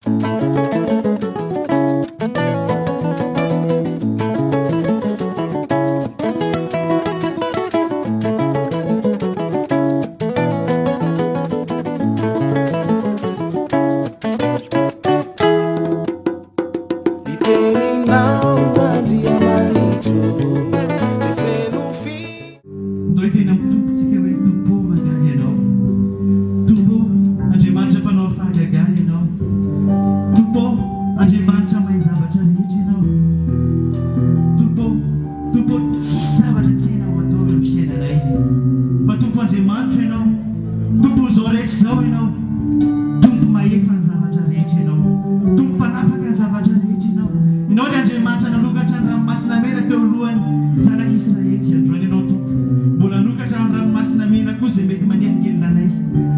Ny teninao Andriamanitro dia feno fi. Ndao hiteny amin'ny Tompontsika hoe, Tompo ô, mahagaga Ianao. Tompo ô, Andriamanitra mpanao fahagagana Ianao. Tompo ô, Andriamanitra mahay zavatra rehetra Ianao. Tompo ô, Tompo ô, tsisy zavatra tsy hainao atao eo amin'ny fiainanay. Fa Tompo Andriamanitro Ianao. Tompon'izao rehetra izao Ianao. Tompo mahefa ny zavatra rehetra Ianao. Tompo mpanapaka ny zavatra rehetra Ianao. Ianao ilay Andriamanitra nanokatra ny ranomasina mena teo alohan'ny zanak'Israely. Androany Ianao Tompo mbola hanokatra ny ranomasina mena koa izay mety manelingelina anay.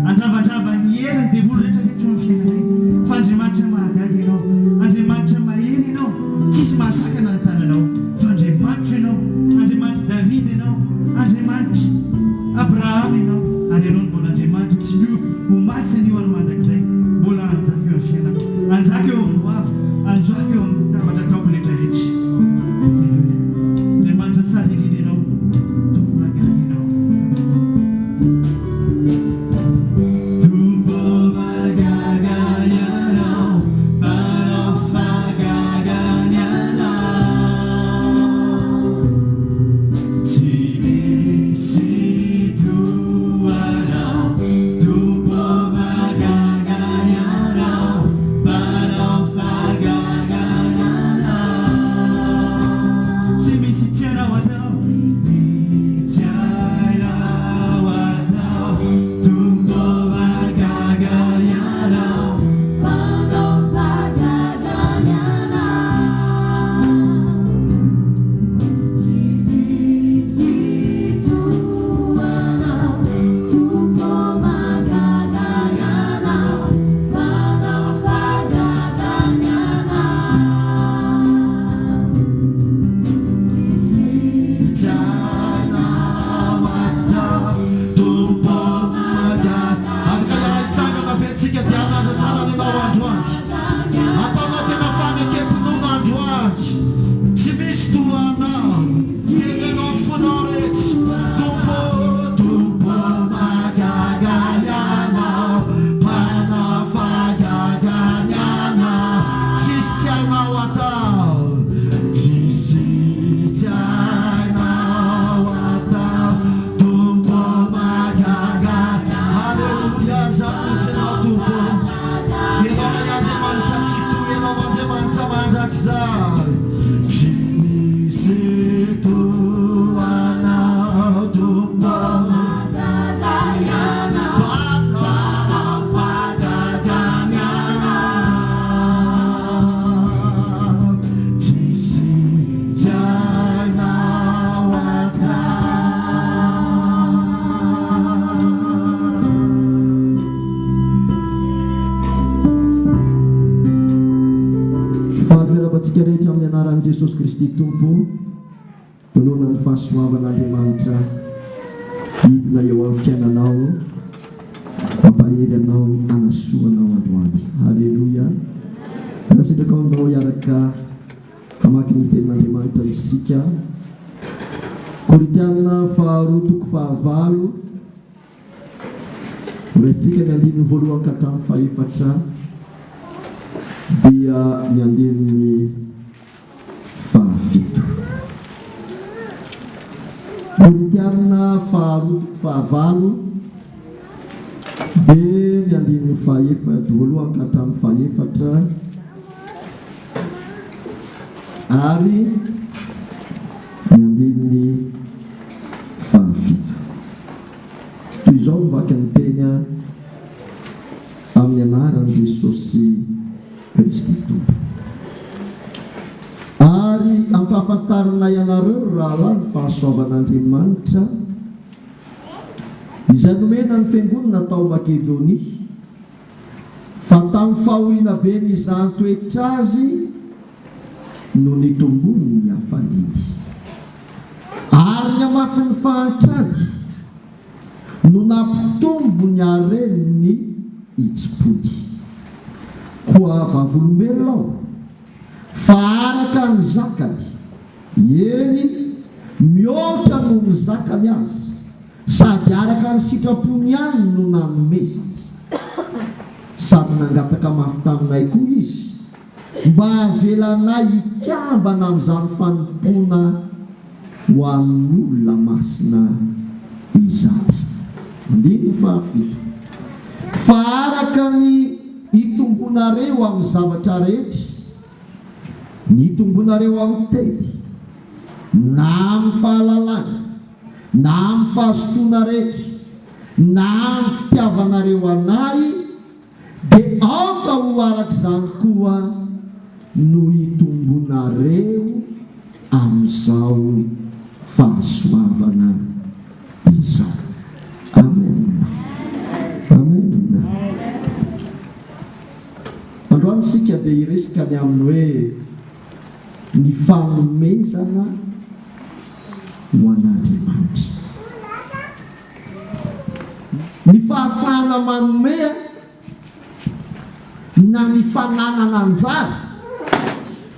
Handravandrava ny herin'ny devoly rehetra rehetra eo amin'ny fiainanay. Fa Andriamanitra mahagaga Ianao. Andriamanitra mahery Ianao. Tsisy mahasakana ny tananao. Fa Andriamanitra Ianao. Andriamanitr'i Davida Ianao. Andriamanitr'i Abrahama Ianao. Ary Ianao no mbola Andriamanitra tsy miova. Omaly sy anio ary mandrakizay. Mbola hanjaka eo amin'ny fiainako. Hanjaka eo amin'ny hoaviko. Hanjaka eo amin'ny zavatra ataoko rehetra rehetra. Aleloia. Andriamanitra tsara indrindra Ianao. Tompo mahagaga Ianao. Tompo mahagaga Ianao. Mpanao fahagagana Ianao. Tsy misy toa Anao. Tompo mahagaga Ianao, mpanao fahagagana Anao. Tsy misy tsy hainao atao. Tsy hainao atao. Tompo mahagaga Ianao. Mpanao fahagagana Ianao. Tsy misy toa Anao. Tompo mahagaga Ianao, manao fahagagana Ianao. Tsy hainao atao, Tompo mahagaga. Afaka hiara-hitsangana ve tsika dia hanandratanana Ianao androany? Ataonao tena fanekem-pinoana androany. Tsy misy toa Anao. Teneno amin'ny fonao rehetra, Tompo ô, Tompo mahagaga Ianao, Mpanao fahagagana Ianao, tsisy tsy hainao atao, tsisy tsy hainao atao, Tompo mahagaga, Aleloia, izaho mihitsy Ianao Tompo, Ianao ilay Andriamanitra Tsitoha, Ianao Andriamanitra mandrakizay. Tsy misy toa Anao Tompo. Mpanao fahagagana Ianao. Tsisy tsy hainao atao. Faly miarahaba antsika rehetra amin'ny anaran'i Jesosy Kristy Tompo. Tononina ny fahasoavan'Andriamanitra hidina eo amin'ny fiainanao, hampahery anao, hanasoa anao androany. Haleloia. Raha sitrakao andao hiaraka hamaky ny tenin'Andriamanitra isika. Korintiana faharoa toko fahavalo. Horaisintsika ny andininy voalohany ka hatramin'ny fahefatra dia ny andininy fahafito. Korintiana faharoa toko fahavalo dia ny andininy fahefatra voalohany ka hatramin'ny fahefatra ary ny andininy fahafito. Toy izao no vaky ny teny amin'ny anaran'i Jesosy Kristy Tompo. Ary ampahafantarinay anareo, ry rahalahy, ny fahasoavan'Andriamanitra izay nomena ny fiangonana tao Makedonia, fa tamin'ny fahoriana be nizahan-toetra azy no nitombony ny hafaliany. Ary ny hamafin'ny fahantrany no nampitombo ny haren'ny hitsim-pony. Koa vavolombelona aho fa araka ny zakany, eny, mihoatra noho ny zakany aza, sady araka ny sitrapony ihany no nanomezany. Sady nangataka mafy taminay koa izy mba havelanay hikambana amin'izany fanompoana ho an'ny olona masina izany. Andininy fahafito. Fa araka ny itombonareo amin'ny zavatra rehetra, ny itombonareo amin'ny teny, na amin'ny fahalalana, na amin'ny fahazotoana rehetra, na amin'ny fitiavanareo anay, Dia aoka ho araka izany koa no hitombonareo amin'izao fahasoavana izao. Amen. Amen. Androany isika dia hiresaka ny amin'ny hoe ny fanomezana ho an'Andriamanitra. Ny fahafahana manome na ny fananana anjara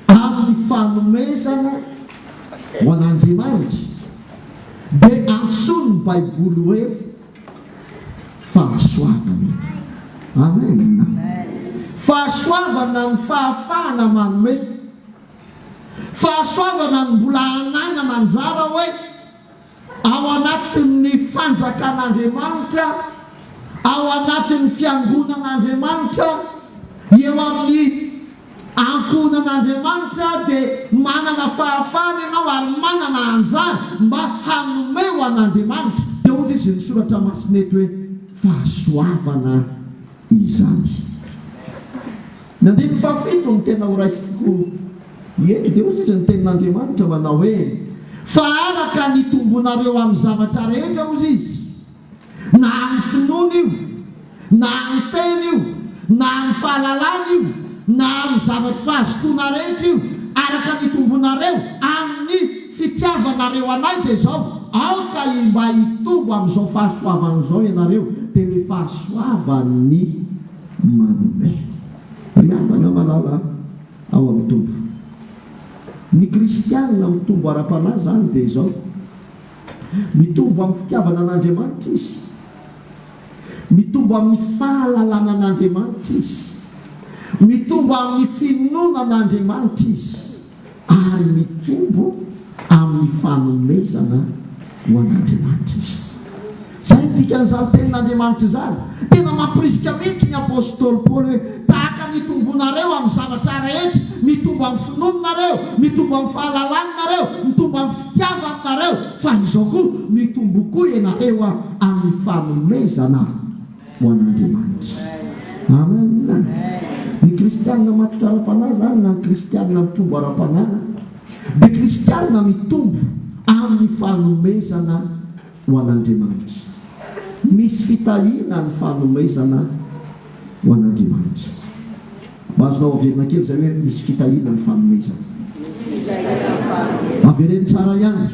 amin'ny fanomezana ho an'Andriamanitra dia antsoin'ny Baiboly hoe fahasoavana eto. Amen. Fahasoavana ny fahafahana manome. Fahasoavana ny mbola hananana anjara hoe Ao anatin'ny fanjakan'Andriamanitra, ao anatin'ny fiangonan'Andriamanitra, eo amin'ny ankohonan'Andriamanitra dia manana fahafahana ianao ary manana anjara mba hanome ho an'Andriamanitra. Dia hoy izy ny soratra masina eto hoe fahasoavana izany. Ny andininy fahafito no tena horaisiko eto, dia hoy izy ny tenin'Andriamanitra manao hoe, Fa araka ny itombonareo amin'ny zavatra rehetra, hozy izy, na amin'ny finoana io, na amin'ny teny io, na amin'ny fahalalana io, na amin'ny zavatry fahazotoana rehetra io, araka ny itombonareo amin'ny fitiavanareo anay, dia izao, aoka mba hitombo amin'izao fahasoavana izao ianareo, dia ny fahasoavan'ny manome. Ry havana malala ao amin'ny Tompo, ny kristianina mitombo ara-panahy izany dia izao, mitombo amin'ny fitiavana an'Andriamanitra izy, mitombo amin'ny fahalalana an'Andriamanitra izy, mitombo amin'ny finoana an'Andriamanitra izy, ary mitombo amin'ny fanomezana ho an'Andriamanitra izy. Izay ny dikan'izany tenin'Andriamanitra izany. Tena mampirisika mihitsy ny apostoly Paoly hoe, Tahaka ny itombonareo amin'ny zavatra rehetra, mitombo amin'ny finoana nareo, mitombo amin'ny fahalalana nareo, mitombo amin'ny fitiavana nareo, fa izao koa, mitombo koa ianareo amin'ny fanomezana. ho an'Andriamanitra. Amen. Ny kristianina matotra ara-panahy izany na ny kristianina mitombo ara-panahy dia kristianina mitombo amin'ny fanomezana ho an'Andriamanitra. Misy fitahiana ny fanomezana ho an'Andriamanitra. Mba azonao averina kely izay hoe misy fitahiana ny fanomezana. Avereno tsara ihany.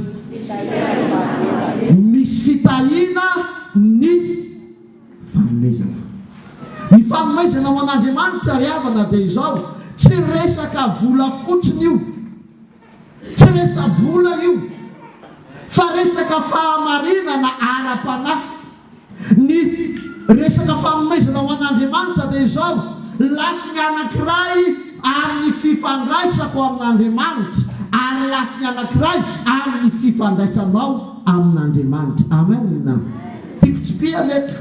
Misy fitahiana ny fanomezana. Ny fanomezana ho an'Andriamanitra ry havana dia izao, tsy resaka vola fotsiny io. Tsy resa-bola io fa resaka fahamarinana ara-panahy. Ny resaka fanomezana ho an'Andriamanitra dia izao, lafiny anankiray amin'ny fifandraisako amin'Andriamanitra ary lafiny anankiray amin'ny fifandraisanao amin'Andriamanitra. Amen. Tiako tsipihana eto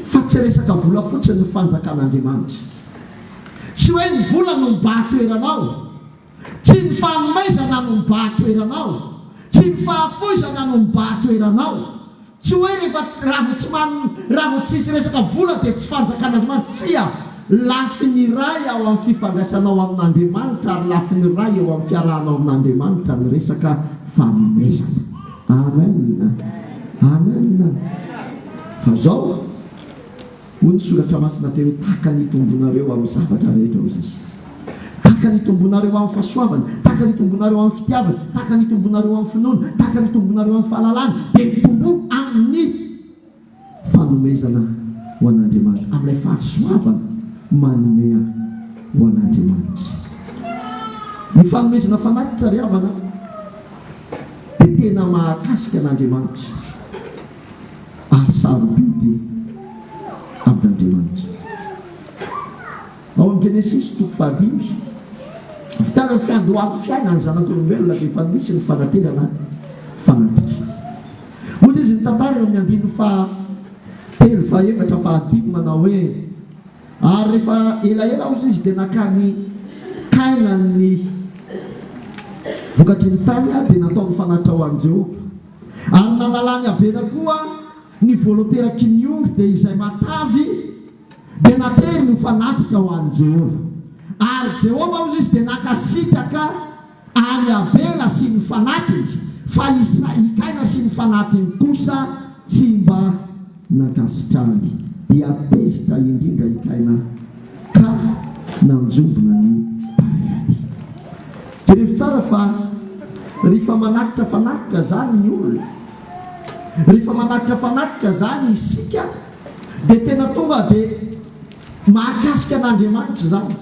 fa tsy resaka vola fotsiny ny fanjakan'Andriamanitra. Tsy hoe ny vola no mibahan-toerana ao. Tsy ny fanomezana no mibahan-toerana ao, tsy ny fahafoizana no mibahan-toerana ao. Tsy hoe rehefa raha vao tsy man raha vao tsisy resaka vola dia tsy fanjakan'Andriamanitra. Tsia! Lafiny iray ao amin'ny fifandraisanao amin'Andriamanitra ary lafiny iray eo amin'ny fiarahanao amin'Andriamanitra ny resaka fanomezana. Amen! Amen! Fa zao. Hoy ny Soratra Masina teo hoe, Tahaka ny itombonareo amin'ny zavatra rehetra, hoy Izy. Tahaka ny itombonareo amin'ny fahasoavana, tahaka ny itombonareo amin'ny fitiavana, tahaka ny itombonareo amin'ny finoana, tahaka ny itombonareo amin'ny fahalalana, dia mitomboa amin'ny fanomezana ho an'Andriamanitra, amin'ilay fahasoavana manome ho an'Andriamanitra. amin'Andriamanitra. Ny fanomezana fanatitra ry havana dia tena mahakasika an'Andriamanitra ary sarobidy amin'Andriamanitra. Ao amin'ny Genesisy toko fahadimy, Fitana ny fiandohan'ny fiainan'ny zanak'olombelona dia efa nisy ny fanaterana fanatitra. Hoy izy mitantara eo amin'ny andininy faha telo, faha efatra, faha dimy manao hoe, Ary rehefa elaela hozy izy dia nakany Kaina ny vokatry ny tany dia nataony fanatitra ho an'i Jehovah. Ary nanalany Abela koa ny voalohan-teraky ny omby dia izay matavy dia nateriny ho fanatitra ho an'i Jehovah. Ary Jehovah hozy izy dia nankasitraka an'i Abela sy ny fanatiny, fa i i Kaina sy ny fanatiny kosa tsy mba nankasitrahany. Dia tezitra indrindra i Kaina ka nanjombona ny tarehiny. Jerevo tsara fa rehefa manatitra fanatitra izany ny olona, rehefa manatitra fanatitra izany isika, dia tena tonga dia mahakasika an'Andriamanitra izany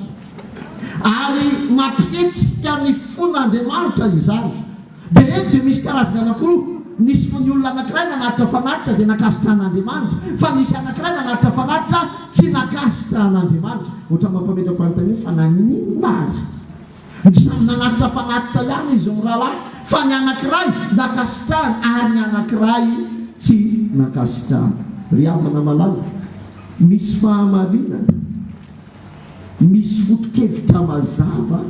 ary mampihetsika ny fon'Andriamanitra izany. Dia eto dia misy karazany anankiroa, nisy fon'ny olona anankiray nanatitra fanatitra dia nankasitrahan'Andriamanitra, fa nisy anankiray nanatitra fanatitra tsy nankasitrahan'Andriamanitra. Ohatran'ny mampametra-panontaniana fa naninona ary? Ny samy nanatitra fanatitra ihany izy mirahalahy fa ny anankiray nankasitrahany ary ny anankiray tsy nankasitrahany. Ry havana malala, misy fahamarinana, misy foto-kevitra mazava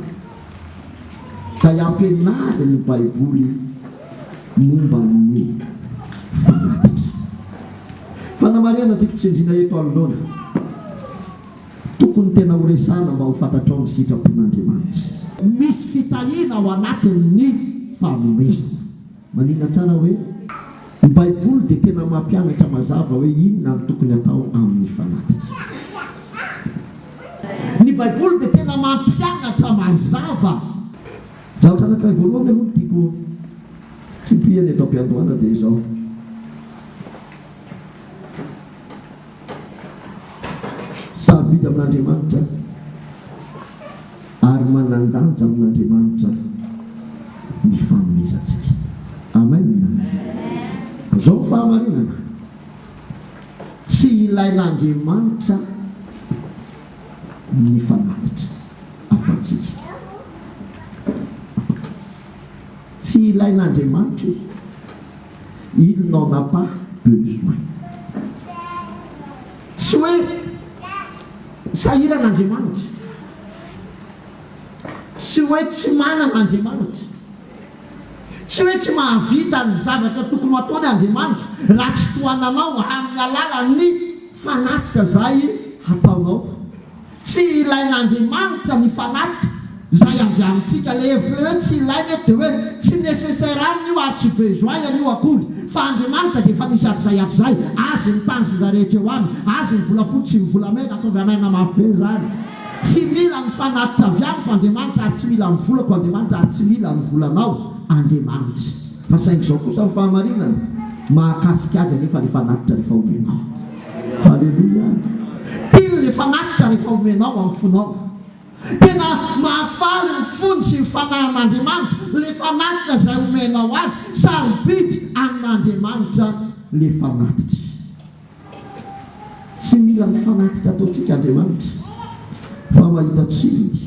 izay ampianarin'ny Baiboly momba ny fanatitra. Fanamarihana tiako tsindriana eto anoloana. Tokony tena ho resahana mba ho fantatrao ny sitrapon'Andriamanitra. Misy fitahiana ao anatin'ny fanomezana. Manina tsara hoe? Ny Baiboly dia tena mampianatra mazava hoe inona no tokony atao amin'ny fanatitra. Ny Baiboly dia tena mampianatra mazava. Zavatra anankiray voalohany aloha no tiako tsipihana eto am-piandohana dia izao. Sarobidy amin'Andriamanitra ary manan-danja amin'Andriamanitra ny fanomezantsika. Amen. Izao ny fahamarinana, tsy ilain'Andriamanitra ny fanatitra ataontsika. Tsy ilain'Andriamanitra io. Il n'en a pas besoin. Tsy hoe sahirana Andriamanitra. Tsy hoe tsy manana Andriamanitra. Tsy hoe tsy mahavita ny zavatra tokony ho ataony Andriamanitra raha tsy tohananao amin'ny alalan'ny fanatitra izay hataonao. Tsy ilain'Andriamanitra ny fanatitra izay avy amintsika. Ilay hevitra ilay hoe tsy ilaina eto dia hoe tsy nécessaire aminy io ary tsy besoin-ny io akory. Fa Andriamanitra dia efa nisy hatrizay hatrizay. Azy ny tany sy izay rehetra eo aminy. Azy ny volafotsy sy ny volamena. Ataovy amen mafy be izany. Tsy mila ny fanatitra avy amiko Andriamanitra ary tsy mila ny volako Andriamanitra ary tsy mila ny volanao Andriamanitra. Fa saingy izao kosa ny fahamarinana, mahakasika azy anefa ilay fanatitra rehefa omenao. Haleloia! Tiany le fanatitra rehefa omenao amin'ny fonao. Tena mahafaly ny fony sy ny fanahin'Andriamanitra le fanatitra izay omenao azy. Sarobidy amin'Andriamanitra le fanatitra. Tsy mila ny fanatitra ataontsika Andriamanitra fa mahita tsirony,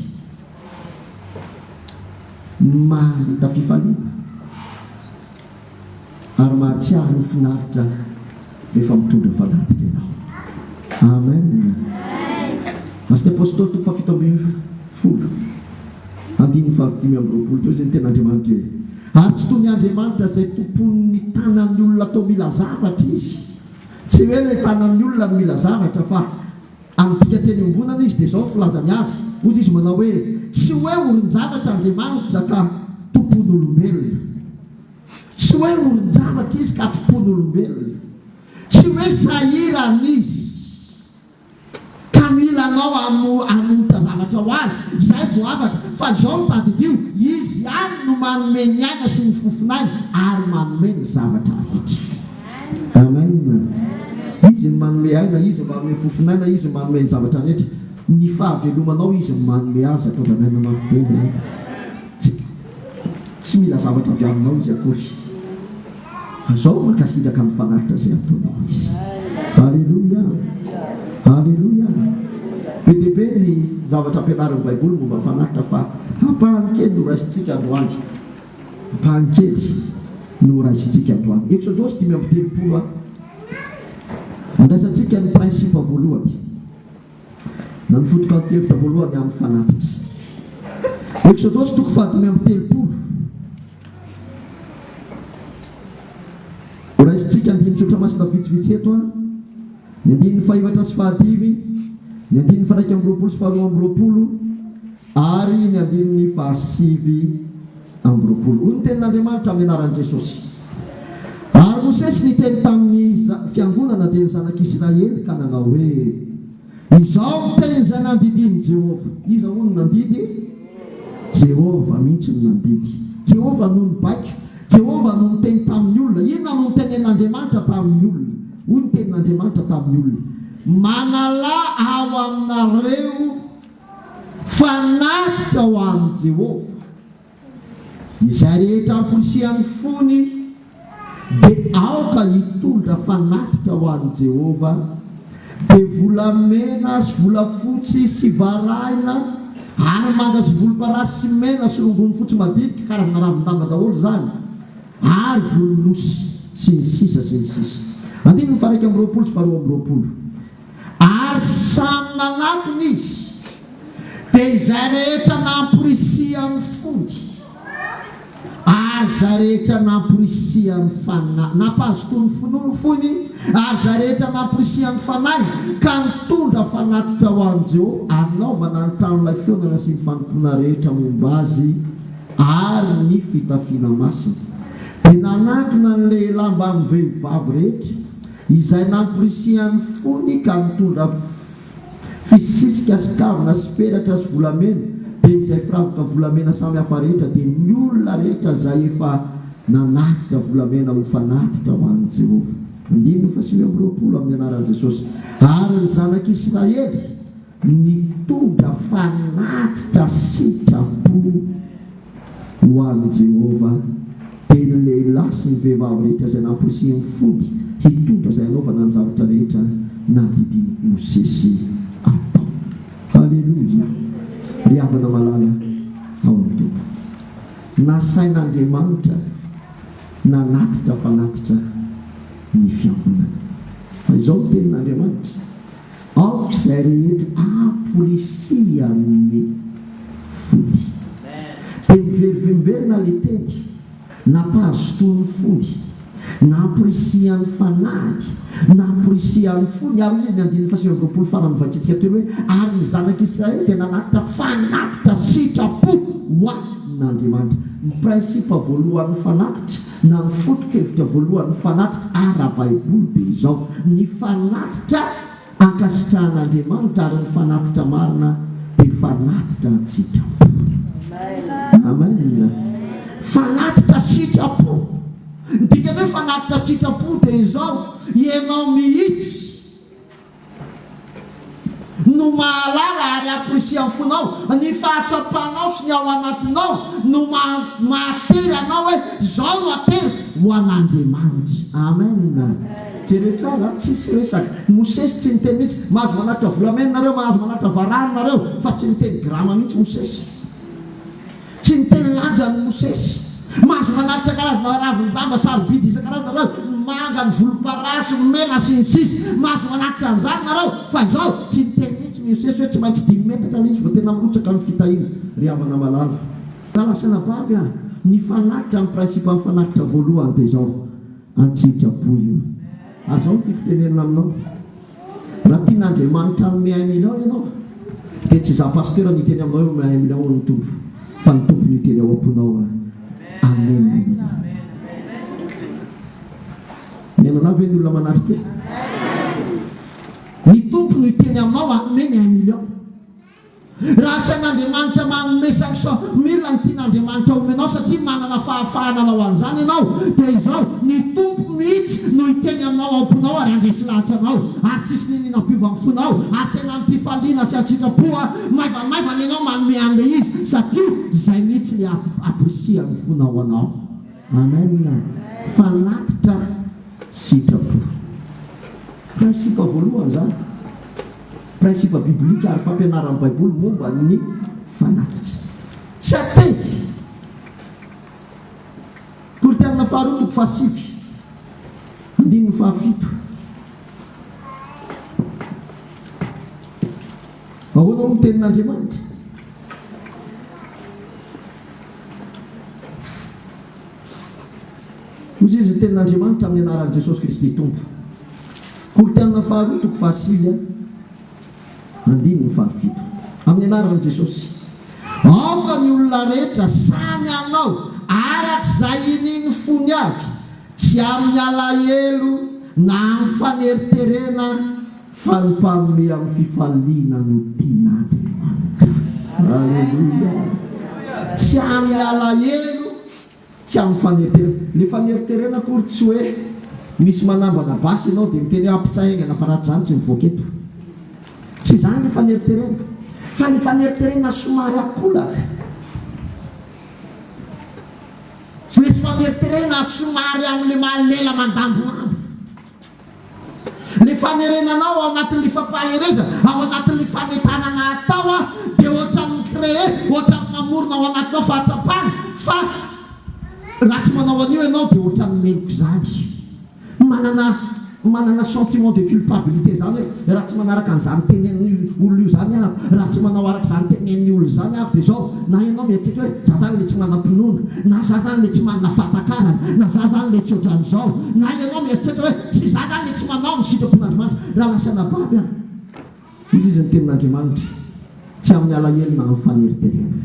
mahita fifaliana. Ary mahatsiaro ho finaritra rehefa mitondra fanatitra ianao. Amen. Asan'ny Apostoly toko faha-17, andininy faha-25, toy izay ny tenin'Andriamanitra hoe, Ary tsy toy ny Andriamanitra izay tompoin'ny tanan'ny olona toa mila zavatra Izy. Tsy hoe ilay tanan'ny olona no mila zavatra fa Amin'ny dikanteny iombonana izy dia izao ny filazany azy, hoy izy manao hoe, Tsy hoe orin-javatra Andriamanitra ka tompon'olombelona. Tsy hoe orin-javatra Izy ka tompon'olombelona. Tsy hoe sahirana Izy ka mila anao hanolotra zavatra ho Azy, izay vao afaka. Fa izao no tadidio, Izy ihany no manome ny aina sy ny fofon'aina ary manome ny zavatra rehetra. Amen. Izy no manome aina, Izy no manome fofon'aina, Izy no manome ny zavatra rehetra. Ny fahavelomanao Izy no manome azy, ataovy amen mafy be izany. Tsy tsy mila zavatra avy aminao Izy akory. Fa zao mankasitraka ny fanatitra izay ataonao Izy. Aleloia! Aleloia! Be dia be ny zavatra ampianarin'ny Baiboly momba ny fanatitra fa ampahany kely no raisintsika androany. Ampahany kely no raisintsika androany. Eksodosy 35 a. Andraisantsika ny principe voalohany. Na ny foto-kevitra voalohany amin'ny fanatitra. Eksodosy toko faha 35. Horaisintsika andinin-tsotra masina vitsivitsy eto an. Ny andininy fahefatra sy fahadimy, ny andininy faha 21 sy faha 22 ary ny andininy faha 29. Hoy ny tenin'Andriamanitra amin'ny anaran'i Jesosy. Ary Mosesy niteny tamin'ny fiangonana dia ny zanak'Isiraely ka nanao hoe, Izao ny teny izay nandidian'i Jehovah. Iza hono no nandidy? Jehovah mihitsy no nandidy. Jehovah no nibaiko. Jehovah no niteny tamin'ny olona. Inona no notenenin'Andriamanitra tamin'ny olona? Hoy ny tenin'Andriamanitra tamin'ny olona, Manalà ao aminareo fanatitra ho an'i Jehovah. Izay rehetra amporisihan'ny fony dia aoka hitondra fanatitra ho an'i Jehovah, dia volamena sy volafotsy sy varahina ary manga sy volomparasy sy mena sy rongony fotsy madinika, karazana ravin-damba daholo izany, ary volon'osy, sy ny sisa sy ny sisa. Andininy faha-21 sy faha-22. Ary samy nanatona izy, dia izay rehetra namporisihan'ny fony, ary izay rehetra namporisihan'ny fanahy, nampahazotoan'ny finoany fony, ary izay rehetra namporisihan'ny fanahy, ka nitondra fanatitra ho an'i Jehovah hanaovana ny tranolay fihaonana sy ny fanompoana rehetra momba azy ary ny fitafiana masina. Dia nanatona ny lehilahy mbamin'ny vehivavy rehetra, Izay namporisihan'ny fony ka nitondra fisisika sy kavina sy peratra sy volamena, dia izay firavaka volamena samy hafa rehetra, dia ny olona rehetra izay efa nanatitra volamena ho fanatitra ho an'i Jehovah. Andininy faha-29 Amin'ny anaran'i Jesosy. Ary ny zanak'Israely nitondra fanatitra sitrapo ho an'i Jehovah, dia ny lehilahy sy ny vehivavy rehetra izay namporisihin'ny fony hitondra izay hanaovana ny zavatra rehetra nadidian'i Mosesy atao. Haleloia! Ry havana malala ao amin'ny Tompo, nasain'Andriamanitra nanatitra fanatitra ny fiangonana. Fa izao no tenin'Andriamanitra, Aoka izay rehetra amporisihan'ny fony. Dia miverimberina ilay teny, nampahazotoan'ny fony, namporisihan'ny fanahiny, namporisihan'ny fony. Ary hoy izy ny andininy faha-29 farany novakintsika teo hoe, Ary ny zanak'Israely dia nanatitra fanatitra sitrapo ho an'Andriamanitra. Ny principe voalohan'ny fanatitra na ny foto-kevitra voalohan'ny fanatitra ara-baiboly dia izao, ny fanatitra ankasitrahan'Andriamanitra ary ny fanatitra marina dia fanatitra an-tsitrapo. Amen. Fanatitra sitrapo. Ny dikan'ny hoe fanatitra sitrapo dia izao, ianao mihitsy no mahalala ary apprécier ny fonao, ny fahatsapanao sy ny ao anatinao no mahatery anao hoe izao no ateriko ho an'Andriamanitra. Amen. Jereo tsara, tsisy resaka. Mosesy tsy niteny mihitsy, mahazo manatitra volamena nareo, mahazo manatitra varahina nareo, fa tsy niteny grama mihitsy Mosesy. Tsy niteny lanjany Mosesy. Mahazo manatitra karazana ravin-damba sarobidy isan-karazany nareo, ny manga, ny volomparasy, ny mena, sy ny sisa Mahazo manatitra an'izany nareo, fa izao, tsy niteny mihitsy Mosesy hoe tsy maintsy dimy metatra ilay izy vao tena mirotsaka ny fitahiana. Ry havana malala. Rahalahy sy anabavy a, ny fanatitra, ny principe-n'ny fanatitra voalohany dia izao, an-tsitrapo io. Ary izao no tiako tenenina aminao. Raha tian'Andriamanitra hanome un million ianao dia tsy izaho pasteur no hiteny aminao hoe omeo un million hoy ny Tompo fa ny Tompo no hiteny ao am-ponao hoe ameno un million. Mihaino anah ve ny olona manatrika eto? Ny Tompo no hiteny aminao hanome ny un million. Raha asain'Andriamanitra manome 500 mille ny tian'Andriamanitra omenao satria manana fahafahana hanao an'izany ianao, dia izao, ny Tompo mihitsy no hiteny aminao ao am-ponao ary handresy lahatra anao, ary tsisy niniana hampiova ny fonao, ary tena amim-pifaliana sy an-tsitrapo maivamaivana ianao manome an'ilay izy satria izay mihitsy ilay ampirisihan'ny fonao anao. Amen. Fanatitra sitrapo. Principe voalohany izany. Principe biblique ary fampianaran'ny Baiboly momba ny fanatitra. Tsy ateny. Korintianina faharoa toko fahasivy, andininy fahafito. Ahoana hoy ny tenin'Andriamanitra? Hoy izy ny tenin'Andriamanitra amin'ny anaran'i Jesosy Kristy Tompo. Korintiana faharoa toko fahasivy andininy fahafito. Amin'ny anaran'i Jesosy. Aoka ny olona rehetra samy hanao araka izay inian'ny fony avy, tsy amin'ny alahelo na amin'ny faneriterena, Fa ny mpanome amin'ny fifaliana no tian'Andriamanitra. Aleloia! Tsy amin'ny alahelo, tsy amin'ny faneriterena. Ilay faneriterena akory tsy hoe misy manambana basy ianao dia miteny hoe ampitsahy haingana fa raha tsy izany tsy mivoaka eto. Tsy izany ilay faneriterena. Fa ilay faneriterena somary akolaka. Tsy misy faneriterena somary amin'ilay maha lela mandambolambo. Ny fanerena anao ao anatin'ny fampaherezana, ao anatin'ny fanentanana atao aho dia ohatran'ny mi-créer, ohatran'ny mamorona ao anatinao fahatsapana fa raha tsy manao an'io ianao dia ohatran'ny meloka izany. Manana manana sentiment de culpabilité izany hoe raha tsy manaraka an'izany tenenin'io olona io izany aho, raha tsy manao araka izany tenenin'ny olona izany aho dia izao, na ianao mieritreritra hoe za izany ilay tsy manam-pinoana, na za izany ilay tsy manana fahatakarana, na za izany ilay tsy ohatran'izao, na ianao mieritreritra hoe tsy za izany ilay tsy manao ny sitrapon'Andriamanitra. Raha lasa anabavy aho, hoy izy ny tenin'Andriamanitra, tsy amin'ny alahelo na amin'ny faneriterena.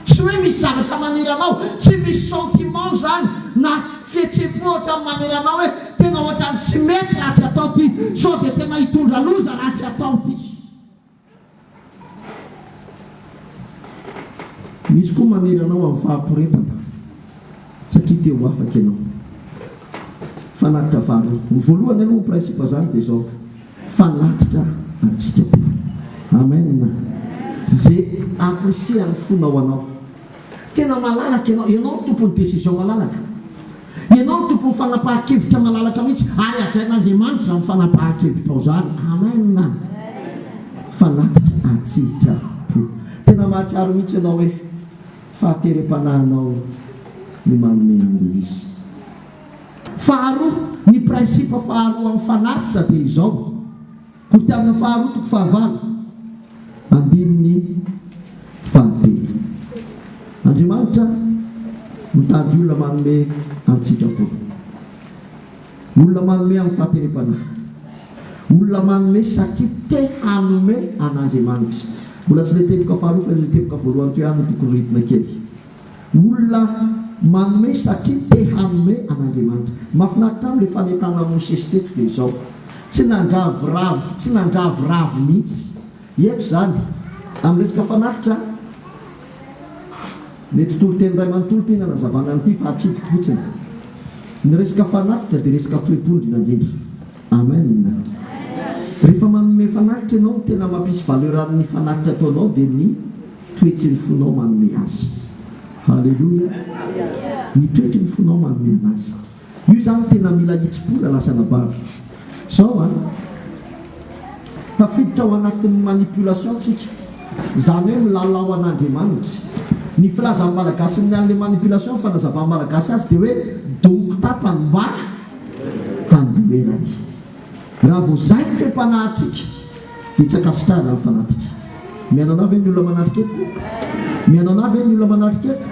Tsy hoe misy zavatra manery anao, tsy misy sentiment izany na fihetseham-po ohatran'ny manery anao hoe tena ohatran'ny tsy mety raha tsy atao ity, sao dia tena hitondra loza raha tsy atao ity. Misy koa manery anao amin'ny fahaporetana satria te ho afaka ianao. Fanatitra faharoa. Ny voalohany aloha ny principe zany dia izao, fanatitra an-tsitrapo. Amen. Ze amporisihan'ny fonao anao. Tena malalaka ianao, ianao no tompon'ny décision malalaka. Ianao no tompon'ny fanapahan-kevitra malalaka mihitsy ary hajain'Andriamanitra izany fanapahan-kevitrao izany. Amen. Fanatitra an-tsitrapo. Tena mahatsiaro mihitsy ianao hoe fahaterem-panahinao ny manome an'ilay izy. Faharoa, ny principe faharoa amin'ny fanatitra dia izao. Korintiana faharoa toko fahavalo, andininy fahatelo. Andriamanitra mitady olona manome an-tsitrapo. Olona manome amin'ny fahaterem-panahy. Olona manome satria te hanome an'Andriamanitra. Mbola tsy ilay teboka faharoa fa ilay teboka voalohany teo ihany no tiako horitina kely. Olona manome satria te hanome an'Andriamanitra. Mahafinaritra aminy ilay fanentanan'i Mosesy teto dia izao, tsy nandraviravy, tsy nandraviravy mihitsy. Eto izany, amin'ny resaka fanatitra, mety toriteny iray manontolo ity nanazavana an'ity fa atsidiko fotsiny. Ny resaka fanatitra dia resaka toe-po indrindra indrindra. Amen. Rehefa manome fanatitra ianao, ny tena mampisy valeur an'ny fanatitra ataonao dia ny toetry ny fonao manome azy. Haleloia. Ny toetry ny fonao manome anazy. Io izany tena mila hitsim-po raha lasa anabavy. Zao an. Tafiditra ao anatin'ny manipulation tsika. Izany hoe milalao an'Andriamanitra. Ny filazan'ny Malagasy ny an'ilay manipulation, ny fanazavan'ny Malagasy azy dia hoe donko tapany mba handoerany. Raha vao zay ny toe-panahintsika dia tsy ankasitrahana ny fanatitra. Mihaino anah ve ny olona manatrika eto? Mihaino anah ve ny olona manatrika eto?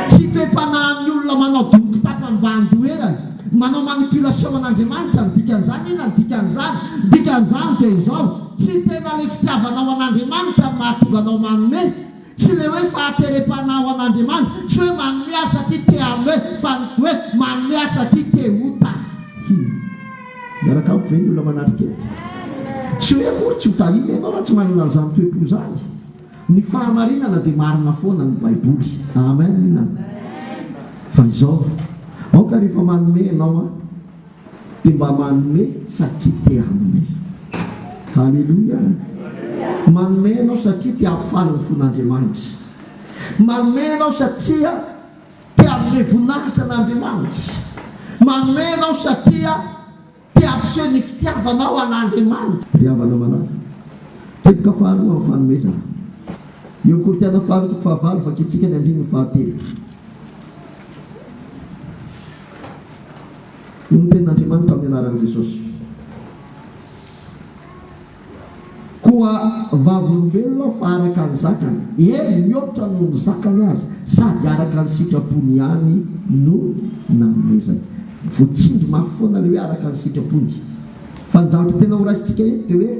Tsy toe-panahin'ny olona manao dongon-kitapany mba handoerany, manao manipulation an'Andriamanitra ny dikan'izany. Inona ny dikan'izany? Ny dikan'izany dia izao, tsy tena ilay fitiavanao an'Andriamanitra no mahatonga anao manome, Tsy ilay hoe fahaterem-panahy ho an'Andriamanitra, tsy hoe manome ahy satria te hanome, fa ny hoe manome ahy satria te ho tahina. Miaraka amiko ve ny olona manatrika eto? Tsy hoe akory tsy ho tahiana ianao raha tsy manana an'izany toe-po izany. Ny fahamarinana dia marina foana ny Baiboly. Amen. Fa izao, aoka rehefa manome ianao an, dia mba manome satria te hanome. Haleloia. Manome ianao satria te hampifaly ny fon'Andriamanitra. Manome ianao satria te hanome voninahitra an'Andriamanitra. Manome ianao satria te hampiseho ny fitiavanao an'Andriamanitra. Ry havana malala, teboka faharoa amin'ny fanomezana. Eo amin'ny Korintiana faharoa toko fahavalo, vakintsika ny andininy fahatelo. Hoy ny tenin'Andriamanitra amin'ny anaran'i Jesosy. Koa vavolombelona aho fa araka ny zakany, eny, mihoatra noho ny zakany aza, sady araka ny sitrapony ihany no nanomezany. Voatsindry mafy foana ilay hoe araka ny sitrapony. Fa ny zavatra tena horaisintsika eto dia hoe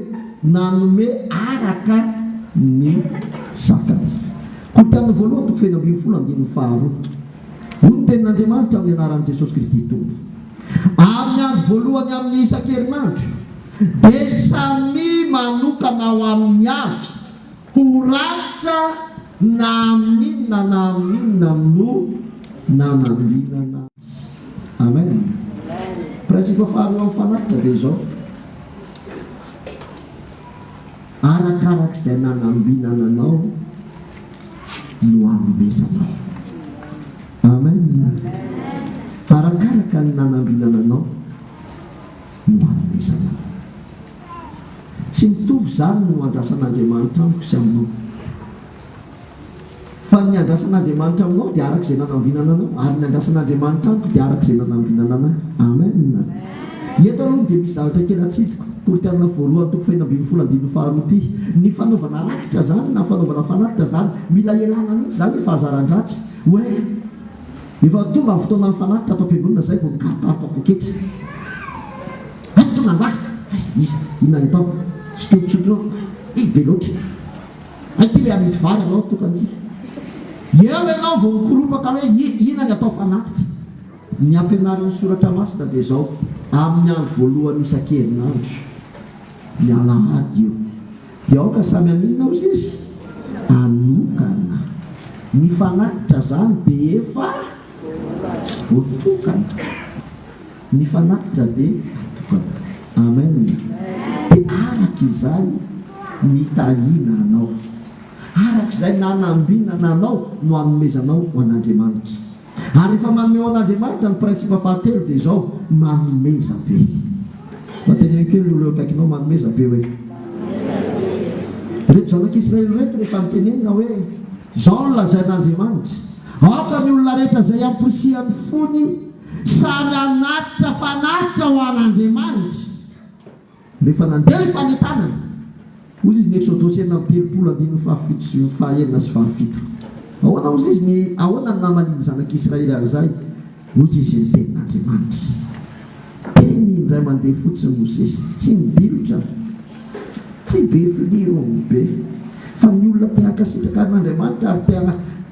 nanome araka ny zakany. Korintiana voalohany toko fahenina ambinifolo andininy faharoa. Hoy ny tenin'Andriamanitra amin'ny anaran'i Jesosy Kristy Tompo, Amin'ny andro voalohany amin'ny isan-kerinandro, dia samia manokana ao aminy avy ho rafitra na amin'inona na amin'inona no nanambinana azy. Amen. Principe faharoa amin'ny fanatitra dia izao, Arakarak'izay nanambinana anao no hanomezanao. Amen. Arakaraka ny nanambinana anao no hanomezanao. Tsy mitovy izany no andrasan'Andriamanitra amiko sy aminao. Fa ny andrasan'Andriamanitra aminao dia araka izay nanambinana anao, ary ny andrasan'Andriamanitra amiko dia araka izay nanambinana anah. Amen. Eto aloha dia misy zavatra kely atsidiko, Korintiana voalohany toko fahenina ambinifolo andininy faharoa ity. Ny fanaovana rakitra izany na fanaovana fanatitra izany, mila ialana mihitsy izany ny fahazaran-dratsy. Hoe efa tonga ny fotoanan'ny fanatitra ato am-piangonana izay vao mikarokaroka poketra. Hay tonga ny rakitra, aiza, iza, inona ny atao? Sintontsintonao, ih be loatra. Hay ty le amidy vary anao tokana ity. Eo ianao vao mikoropaka hoe inona ny atao fanatitra. Ny ampianarin'ny soratra masina dia izao, amin'ny andro voalohany isan-kerinandro, ny alahady io, dia aoka samy haninona hozy izy? Hanokana. Ny fanatitra izany dia efa voatokana. Ny fanatitra dia atokana. Amen. Dia araka izay nitahiana anao, araka izay nanambinana anao no hanomezanao ho an'Andriamanitra. Ary rehefa manome ho an'Andriamanitra, ny principe fahatelo dia izao, manomeza be. Mba teneno kely ny olona eo akaikinao, manomeza be hoe. Ireto zanak'Israely ireto rehefa nitenenina hoe, izao no lazain'Andriamanitra, aoka ny olona rehetra izay amporisihan'ny fony Samy hanatitra fanatitra ho an'Andriamanitra. Rehefa nandeha ny fanentanana, hoy izy ny Eksodosy 36 andininy fahafito sy fahenina sy fahafito. Ahoana hozy izy ny ahoana ny namalian'ny zanak'Israely an'izay? Hoy izy ny tenin'Andriamanitra. Teny indray mandeha fotsiny Mosesy, tsy nidilotra. Tsy be filirony be. Fa ny olona te hankasitraka an'Andriamanitra ary te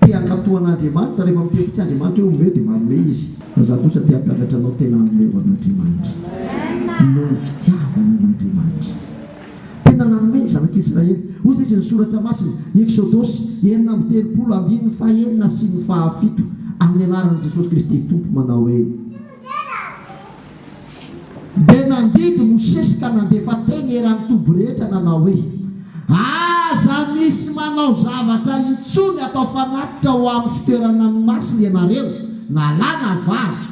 te hankatò an'Andriamanitra, rehefa miteny fotsiny Andriamanitra hoe omeo dia manome izy. Fa za kosa te hampianatra anao tena hanome ho an'Andriamanitra. Noho ny fitiavana an'Andriamanitra. Tena nanome ny zanak'Israely. Hoy izy ny soratra masina, Eksodosy 36 andininy fahenina sy ny fahafito, amin'ny anaran'i Jesosy Kristy Tompo manao hoe. Dia nandidy Mosesy ka nandefa teny eran'ny toby rehetra nanao hoe, Aza misy manao zavatra intsony atao fanatitra ho amin'ny fitoerana masina ianareo, na lahy na vavy.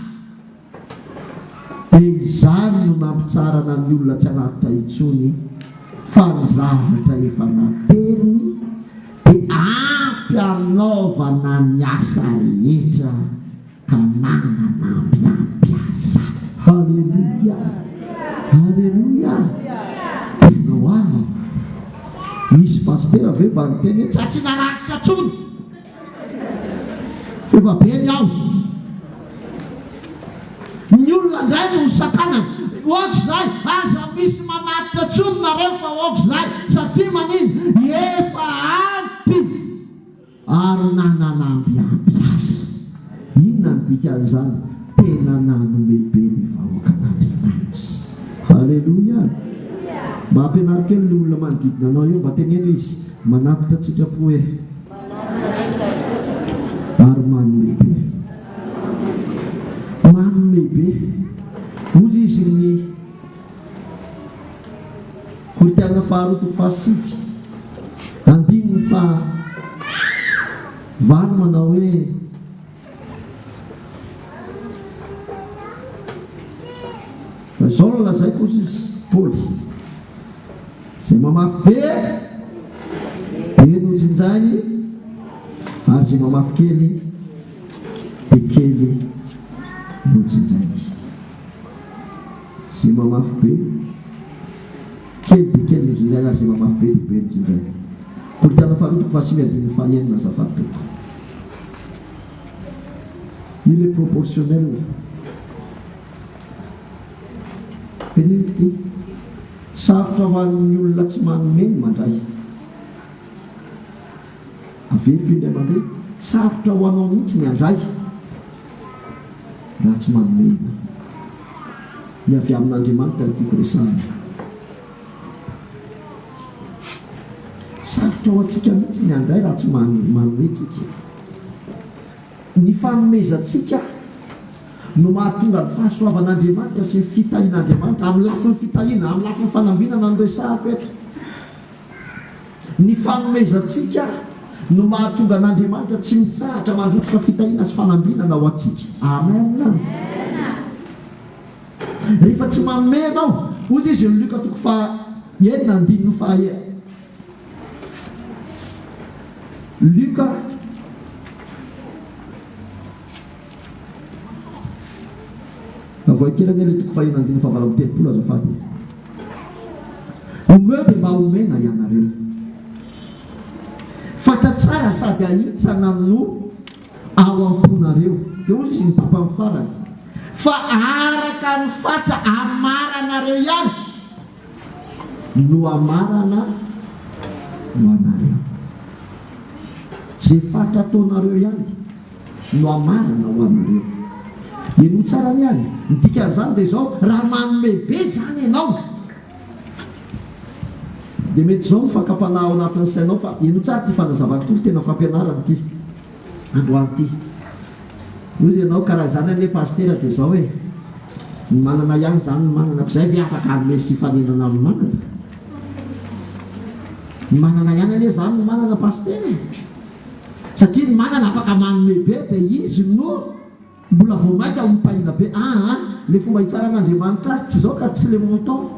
Dia izany no nampitsarana ny olona tsy hanatitra intsony, fa ny zavatra efa nateriny dia ampy hanaovana ny asa rehetra. Tanàna nampiampy aza. Haleloia! Haleloia! Tena ho ahy. Nisy pasitera ve mba niteny hoe tsy asiana rakitra intsony? Fa efa be ny ao. Ny olona indray no hosakanana. Ohatr'izay, aza misy manatitra intsony nareo fa ohatr'izay. Satria manino? Efa ampy. Ary nananambiamby azy. Inona no dikan'izany? Tena nanome be ny vahoakan'Andriamanitra. Haleloia! Mba ampianaro kely le olona manodidina anao eo, mba teneno izy, manatitra an-tsitrapo e. Ary manome be. Manome be. Hoy izy ny Korintiana faharoa toko fahasivy, andininy faha valo manao hoe. Fa izao no lazaiko, hoy izy, Paoly, izay mamafy be, be no jinjainy, ary izay mamafy kely, dia kely no jinjainy. Izay mamafy be, kely dia kely no jinjainy, ary izay mamafy be dia be no jinjainy. Korintiana faharoa toko fahasivy andininy fahaenina azafady tompoko. Il est proportionnel. Teneniko ity, sarotra ho an'ny olona tsy manome ny mandray. Averiko indray mandeha, sarotra ho anao mihitsy ny handray raha tsy manome ianao. Ny avy amin'Andriamanitra no tiako resahina. Sarotra ho antsika mihitsy ny handray raha tsy manome tsika. Ny fanomezantsika no mahatonga ny fahasoavan'Andriamanitra sy ny fitahian'Andriamanitra, amin'ny lafiny fitahiana, amin'ny lafiny fanambinana no resahako eto. Ny fanomezantsika no mahatonga an'Andriamanitra tsy mitsahatra mandrotsaka fitahiana sy fanambinana ho antsika. Amen. Rehefa tsy manome ianao, hoy izy eo Lioka toko faha enina andininy faha Lioka Avoahy kely anie ilay toko fahenina andininy fahavalo amby telopolo azafady e. Omeo dia mba homena ianareo. Fatra tsara sady ahitsana no ao am-ponareo. Dia hoy izy ny tapany farany, Fa araka ny fatra amaranareo ihany no amarana ho anareo. Izay fatra ataonareo ihany no amarana ho anareo. Henoy tsara ny ahy. Ny dikan'izany dia izao, raha manome be izany ianao, dia mety izao ny fakam-panahy ao anatin'ny sainao fa henoy tsara ity fanazavako ity fa tena fampianarana ity. Androany ity. Hoy ianao ka raha izany anie Pasitera dia izao e, ny manana ihany izany no manana, ko izay ve afaka hanome sy hifaninana amin'ny manana? Ny manana ihany anie izany no manana Pasitera e! Satria ny manana afaka manome be dia izy no Mbola vao maika ho tahiana be aa le fomba hitsaran'Andriamanitra azy tsy zao ka tsy le montant.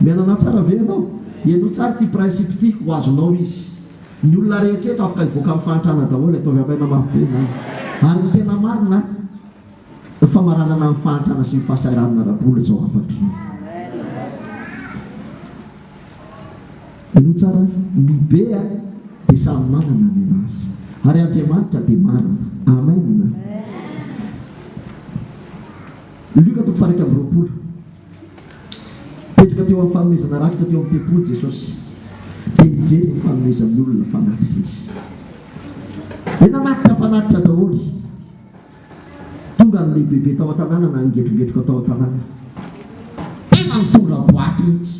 Miaina tsara ve ianao? Henoy tsara ity principe ity ho azonao izy. Ny olona rehetra eto afaka hivoaka amin'ny fahantrana daholo ataovy amen mafy be izany. Ary ny tena marina famaranana ny fahantrana sy ny fahasahiranana ara-bola izao hafatra izao. Henoy tsara, ny be dia samy manana ny anazy. Ary Andriamanitra dia marina. Amen. Lioka toko faha 21. Nipetraka teo amin'ny fanomezana rakitra teo amin'ny tempoly Jesosy. Dia nijery ny fanomezan'ny olona fanatitra Izy. Dia nanatitra fanatitra daholo. Tonga ny lehibebe tao an-tanàna na ngetrogetroka tao an-tanàna. Tena nitondra boaty mihitsy.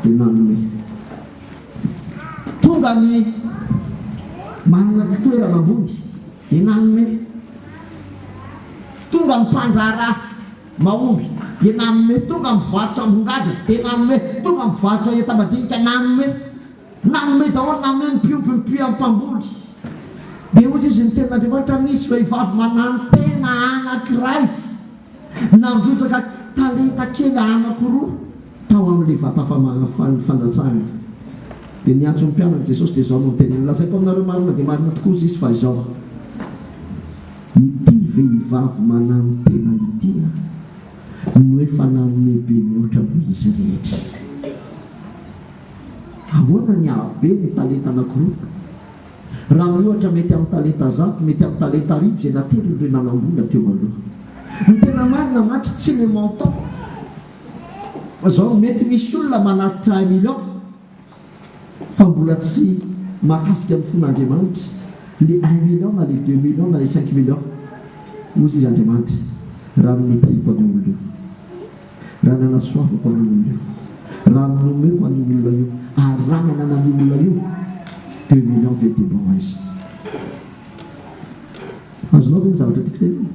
Dia nanome. Tonga ny manana toerana ambony. Dia nanome. Tonga ny mpandraharaha mahomby. Dia nanome. Tonga ny mpivarotra ambongadiny. Dia nanome. Tonga ny mpivarotra enta-madinika. Nanome. Nanome daholo, nanome ny mpiompy, ny mpiam mpamboly. Dia hoy izy, ny tenin'Andriamanitra, nisy vehivavy mananotena anankiray nandrotsaka talenta kely anankiroa tao amin'ilay vata fandatsahana. Dia niantso ny mpianany Jesosy, dia izao no noteneniny, Lazaiko aminareo marina dia marina tokoa, hoy Izy, fa izao, ity vehivavy mananotena ity no efa nanome be mihoatra noho izy rehetra. Ahoana ny hahabe ny talenta anankiroa? Raha miohatra mety amin'ny talenta zato, mety amin'ny talenta arivo izay natelin'ireo nanam-bola teo aloha. Ny tena marina mantsy tsy le montant fa zao mety misy olona manatitra un million fa mbola tsy mahakasika ny fon'Andriamanitra le un million na le deux millions na le cinq millions. Hozy izy Andriamanitra raha ny nitahiako an'io olona io. Raha nanasoavako an'io olona io. Raha ny nomeko an'io olona io ary raha ny ananan'io olona io, deux millions ve dia mba ho aiza? Azonao ve ny zavatra tiako tenenina?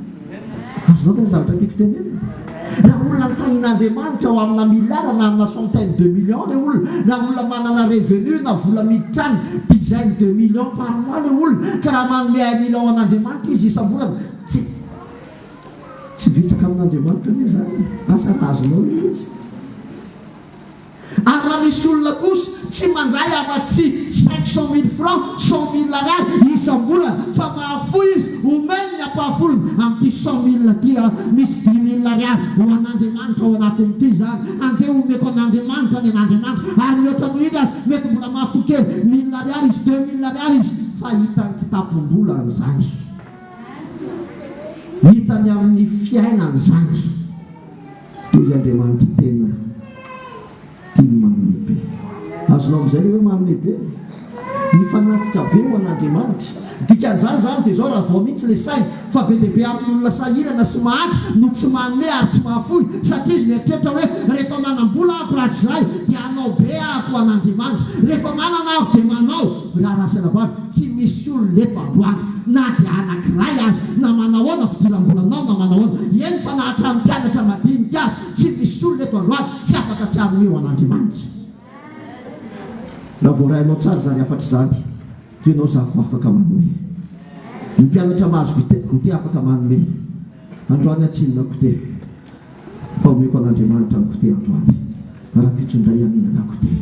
Azonao ve ny zavatra tiako tenenina? Raha olona notahian'Andriamanitra ho amina milliard na amina centaine de millions ilay olona, raha olona manana revenu na vola miditra any dizaine de millions par mois ilay olona, ka raha manome un million ho an'Andriamanitra izy isam-bolana, tsy tsy betsaka amin'Andriamanitra anie izany e! Asa raha azonao ilay izy. Ary raha misy olona kosa tsy mandray afa-tsy 500 000 francs, 100 000 ariary, isam-bolana, fa mahafoy izy, omeny ny ampahafolony amin'ity 100 000 ity aho, misy 10 000 ariary ho an'Andriamanitra ao anatin'ity izany, andeha omeko an'Andriamanitra ny an'Andriamanitra, ary mihoatra noho iny aza, mety mbola mahafoy kely, 1000 ariary izy, 2000 ariary izy, fa hitan'ny kitapom-bolany izany. Hitany amin'ny fiainany izany. Toy izay Andriamanitra tena tia ny manome be. Azonao amin'izay ve hoe manome be? Ny fanatitra be ho an'Andriamanitra. Dikan'izany izany dia izao, raha vao mihitsy ilay saina fa be dia be amin'ny olona sahirana sy mahantra no tsy manome ary tsy mahafoy satria izy mieritreritra hoe rehefa manam-bola aho rahatrizay dia hanao be aho ho an'Andriamanitra. Rehefa manana aho dia manao. Ry rahalahy sy anabavy, tsy misy olona eto androany na dia anankiray aza, na manahoana fidiram-bolanao na manahoana, eny fa na hatramin'ny mpianatra madinika aza, tsy misy olona eto androany tsy afaka tsy hanome ho an'Andriamanitra. Raha voarainao tsara izany hafatra izany, dia ianao izany vao afaka manome. Ny mpianatra mahazo goûter afaka manome. Androany aho tsy hihinana goûter, fa omeko an'Andriamanitra ny goûter androany. Rahampitso indray aho mihinana goûter.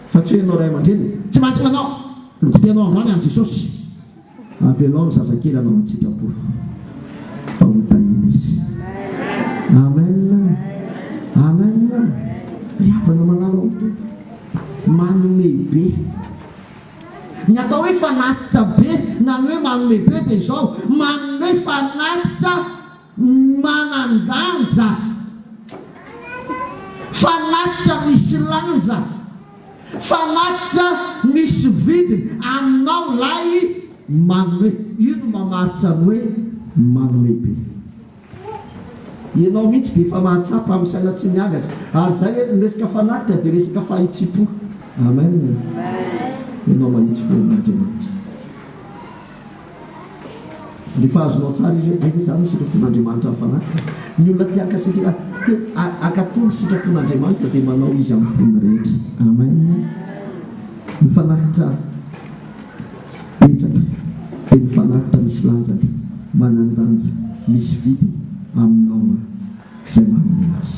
Fa tsy hoe ianao ray aman-dreny tsy maintsy manao ny goûter-nao androany an'i Jesosy. Avelao ny zazakely hanao an-tsitrapo fa ho tahiana izy. Amen. Amen. Ry havana malala ao amin'ny Tompo, manome be. Ny atao hoe fanatitra be na ny hoe manome be dia izao, manome fanatitra manan-danja. Fanatitra misy lanja. Fanatitra misy vidiny aminao ilay manome. Io no mamaritra ny hoe manome be. Ianao mihitsy dia efa mahatsapa amin'ny saina tsy miangatra. Ary izay hoe ny resaka fanatitra dia resaka fahitsim-po. Amen. Ianao mahitsy fo amin'Andriamanitra. Rehefa azonao tsara izy hoe hay ve izany ny sitrapon'Andriamanitra amin'ny fanatitra? Ny olona te hankasitraka, te hankatò ny sitrapon'Andriamanitra dia manao izy amin'ny fony rehetra. Amen. Ny fanatitra betsaka dia ny fanatitra misy lanjany, manan-danja, misy vidiny aminao izay manome azy.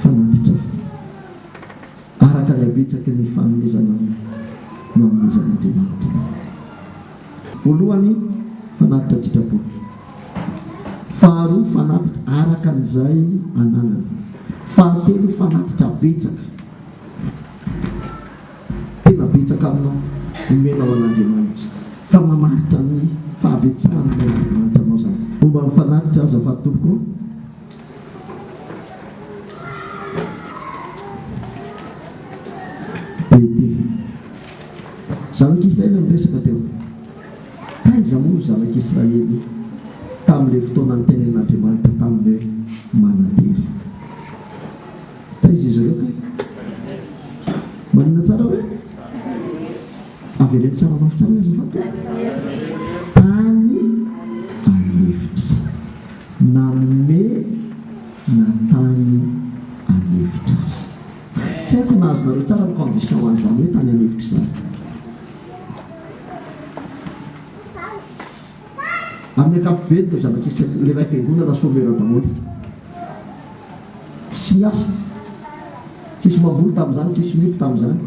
Fanatitra. Araka ny habetsaky ny fanomezana no anomezan'Andriamanitra anao. Voalohany, fanatitra an-tsitrapo. Faharoa, fanatitra araka an'izay ananana. Fahatelo, fanatitra betsaka. Tena betsaka aminao, omenao an'Andriamanitra. Fa mamaritra ny fahabetsahan'ny omen'Andriamanitra anao izany. Momba ny fanatitra, azafady tompoko. BD. Zanak'Israely no resaka teo. Taiza moa ny zanak'Israely tamin'ilay fotoana nitenenin'Andriamanitra taminy hoe manadera? Taiza izy ireo kay? Manina tsara ve? Avereno tsara mafy tsara hoe azafady. Tany an'efitra. Nanome na tany an'efitra azy. Tsy haiko na azonareo tsara ny condition an'izany hoe tany an'efitra izany. Amin'ny ankapobeny ireo zanak'Israely, ilay iray fiangonana chômeur daholo. Tsisy niasa. Tsisy mamboly tamin'izany, tsisy miompy tamin'izany.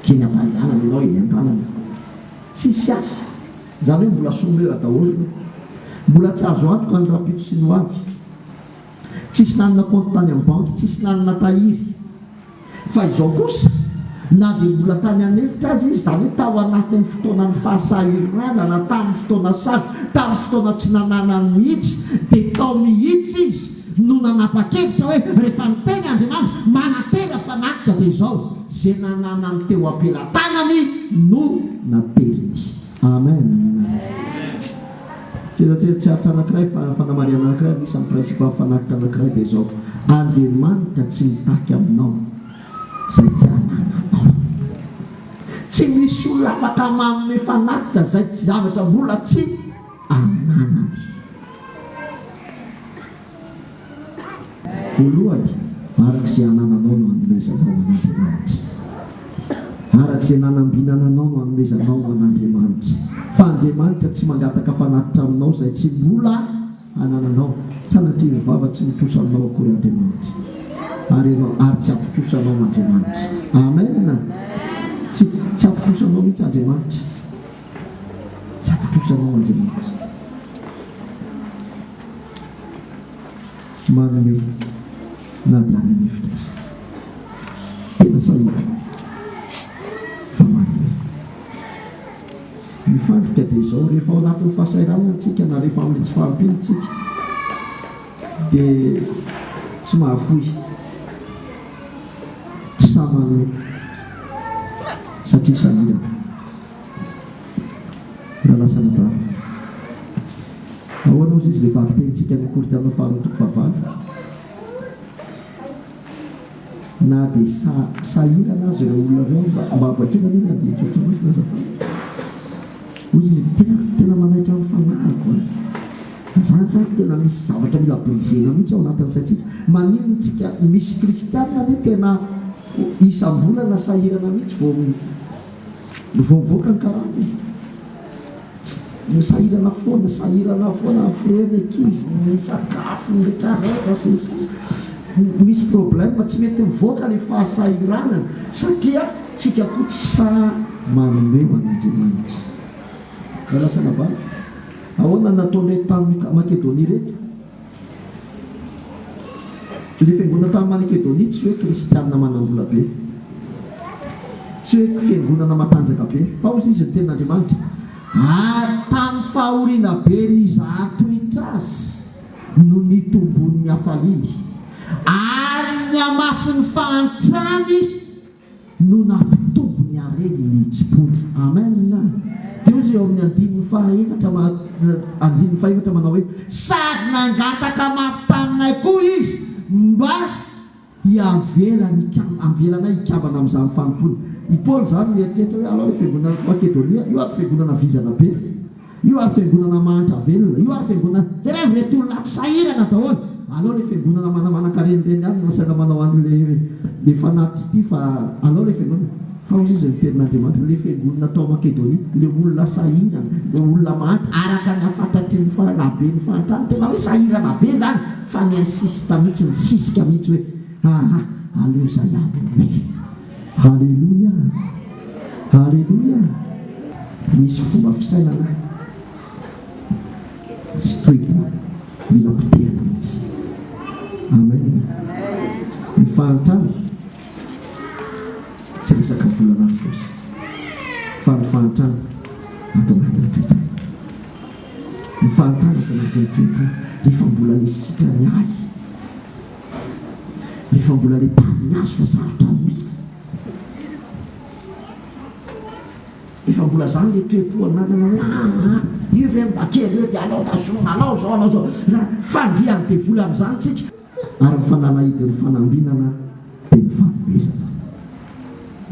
Keny am-pandehanana ianao eny an-dalana. Tsisy asa. Izany hoe mbola chômeur daholo ireo. Mbola tsy azo antoka ny rahampitso sy ny ho avy. Tsisy nanana compte tany amin'ny banky, tsisy nanana tahiry. Fa izao kosa, na dia mbola tany an'efitra aza izy, izany hoe tao anatin'ny fotoanan'ny fahasahiranana, tamin'ny fotoana sarotra, tamin'ny fotoana tsy nananany mihitsy, dia tao mihitsy izy no nanapa-kevitra hoe rehefa niteny Andriamanitra, manantena fanatitra, dia izao, izay nananany teo am-pelatanany no nateriny. Amen. Tselatsela tsy aritra anankiray fa fanamarihana anankiray anisan'ny principe fanatitra anankiray dia izao, Andriamanitra tsy mitaky aminao izay tsy anananao. Tsy misy olona afaka manome fanatitra izay tsy zavatra mbola tsy ananany. Voalohany, araka izay anananao no anomezanao an'Andriamanitra. Araka izay nanambinana anao no anomezanao an'Andriamanitra. Fa Andriamanitra tsy mangataka fanatitra aminao izay tsy mbola anananao. Sanatria ny vava tsy mitrosa aminao akory Andriamanitra. Ary ianao, ary tsy hampitrosa anao Andriamanitra. Amen! Tsy, tsy hampitrosa anao mihitsy Andriamanitra. Tsy hampitrosa anao Andriamanitra. Manome na dia any an'efitra aza. Tena sahirana fa manome. Ny fandrika dia izao, rehefa ao anatin'ny fahasahiranana tsika na rehefa amin'ny tsy fahampiana tsika dia tsy mahafoy, tsy sahy manome satria sahirana. Raha lasa anabavy. Ahoana hozy izy le vakitenintsika any Korintiana faharoa toko fahavalo? Na dia sa sahirana aza ireo olona ireo mba mba vakina anie ny andinin-tsoratra masina azafady. Hozy izy tena tena manaitra ny fanahiko an. Zany zany tena misy zavatra mila brisena mihitsy ao anatin'ny saintsika. Maninona tsika misy kristianina anie tena isam-bolana sahirana mihitsy vao Vao mivoaka ny karama e! Sahirana foana, sahirana foana ny frais ny ankizy, ny sakafo, ny retraretra sy ny sisa. Misy problème tsy mety mivoaka le fahasahiranana satria tsika koa tsy sahy manome ho an'Andriamanitra. Rahalahy sy anabavy, ahoana ny nataon'ireto tany Makedonia ireto? Ilay fiangonana tany Makedonia tsy hoe kristiana manam-bola be, tsy hoe fiangonana matanjaka be, fa hoy izy ny tenin'Andriamanitra, Ary tamin'ny fahoriana be nizahan-toetra azy no nitomboan'ny hafaliany, ary ny hamafin'ny fahantrany no nampitombo ny hareny ny hitsim-pony. Amen! Dia hoy izy eo amin'ny andininy fahaefatra ma, andininy fahefatra manao hoe, Sady nangataka mafy taminay koa izy mba hiavelany hikam, havelanay hikambana amin'izany fanompoana. I Paoly izany nieritreritra hoe alao ilay fiangonana Makedonia, io ary fiangonana vizana be. Io ary fiangonana mahantra velona, io ary fiangonana, jereo ireto olona ato sahirana daholo, aleo le fiangonana manamanan-karena ireny ihany no asaina manao an'le le fanatitra ity fa aleo le fiangonana, fa hozy izy ny tenin'Andriamanitra, le fiangonana tao Makedonia, le olona sahirana, le olona mahantra, araka ny hafantatry ny haben'ny fahantrany, tena hoe sahirana be zany, fa ni-insiste mihitsy, nisisika mihitsy hoe aa aleo zay hanome. Haleloia! Haleloia! Misy fomba fisainana sy toe-po mila potehana mihitsy. Amen! Ny fahantrana tsy resaka vola anaty paosy fa ny fahantrana ato anatin'ny toe-tsaina. Ny fahantrana ato anatin'ny toe-po rehefa mbola le sitrany ahy. Rehefa mbola le tany azo fa sarotra ny mila. Efa mbola zany le toe-po ananana hoe aa io ve mba kely eo dia alao tazomina, alao zao, alao zao. Raha fandrian'ny devoly amin'izany tsika. Ary ny fanalahidin'ny fanambinana dia ny fanomezana.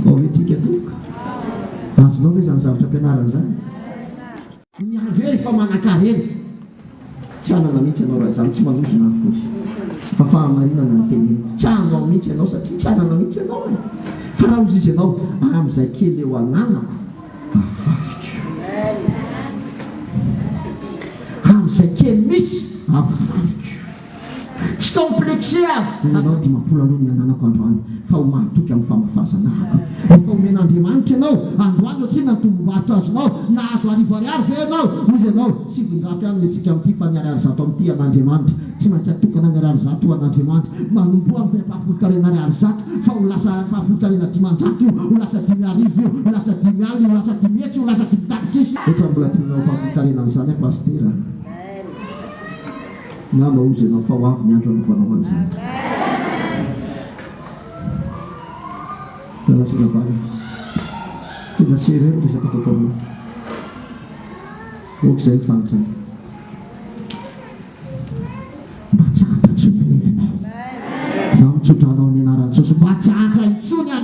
Ao ve tsika tompoko? Azonao ve izany zavatra ampianarina izany? Miandry hoe efa manankarena. Tsy hanana mihitsy ianao raha izany, tsy manozona aho akory. Fa fahamarinana no teneniko. Tsy hanao mihitsy ianao satria tsy hanana mihitsy ianao e. Fa raha hozy izy ianao, amin'izay kely eo ananako, afafiko. Amin'izay kely misy, afafiko. Tsy complexé aho. Nanao 50 aloha ny ananako androany fa ho mahatoky amin'ny famafazana ako. Efa omen'Andriamanitra ianao androany ohatr'inona ny tombom-barotra azonao? Nahazo arivo ariary ve ianao? Hoy ianao, 900 ihany ny antsika amin'ity fa ny ariary zato amin'ity an'Andriamanitra. Tsy maintsy atokana ny ariary zato ho an'Andriamanitra. Manomboha amin'izay ampahafolon-karena ariary zato fa ho lasa ampahafolon-karena 500 io, ho lasa 5000 io, ho lasa 50 io, ho lasa 500 io, ho lasa dimy tapitrisa. Ohatran'ny mbola tsy nanao ampahafolon-karena an'izany aho Pasitera a. Ngamba hozy ianao fa ho avy ny andro hanaovanao an'izany. Lala sy Ravalo. Tena sérieux ny resaka ataoko aminao. Ok izay ny fahantrana.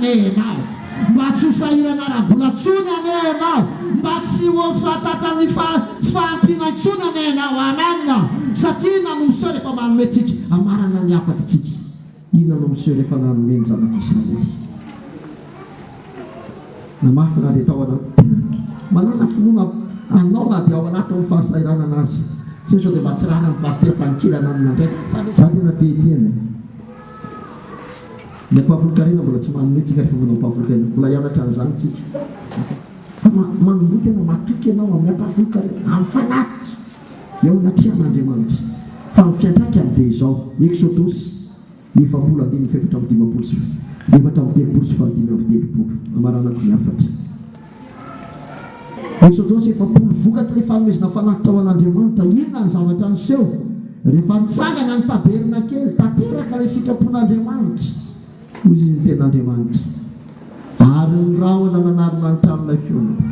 anie ianao. Mba tsy ho sahirana ara-bola intsony anie ianao. Mba tsy ho fahatatran'ny tsy fahampiana intsony anie ianao. Amen. Satria inona no miseho rehefa manome tsika? Hamarana ny hafatritsika. Inona no miseho rehefa nanome ny zanak'Israely? Namafy na dia tao anaty tena manana finoana anao na dia ao anatin'ny fahasahiranana aza. Tsy hoe sao dia mba tsy rariny Pasitera fa nikilana anona indray. Za tena te hiteny e. Ny ampahafolon-karena mbola tsy manome tsika rehefa manao ampahafolon-karena. Mbola hianatra an'izany tsika. Fa manomboha tena matoky ianao amin'ny ampahafolon-karena, amin'ny fanatitra eo anatrehan'Andriamanitra. Fa ny fiantraikany dia izao, Eksodosy. 40 andininy fahefatra amby dimampolo sy 34 sy fahadimy amby telopolo. Amaranako ny hafatra. Eksodosy 40, Vokatr'ilay fanomezana fanatitra ho an'Andriamanitra, inona ny zavatra niseho? Rehefa nitsangana ny tabernakely, tanteraka ilay sitrapon'Andriamanitra. Hoy izy ny tenin'Andriamanitra. Ary ny rahona nanarona ny tranolay fihaonana.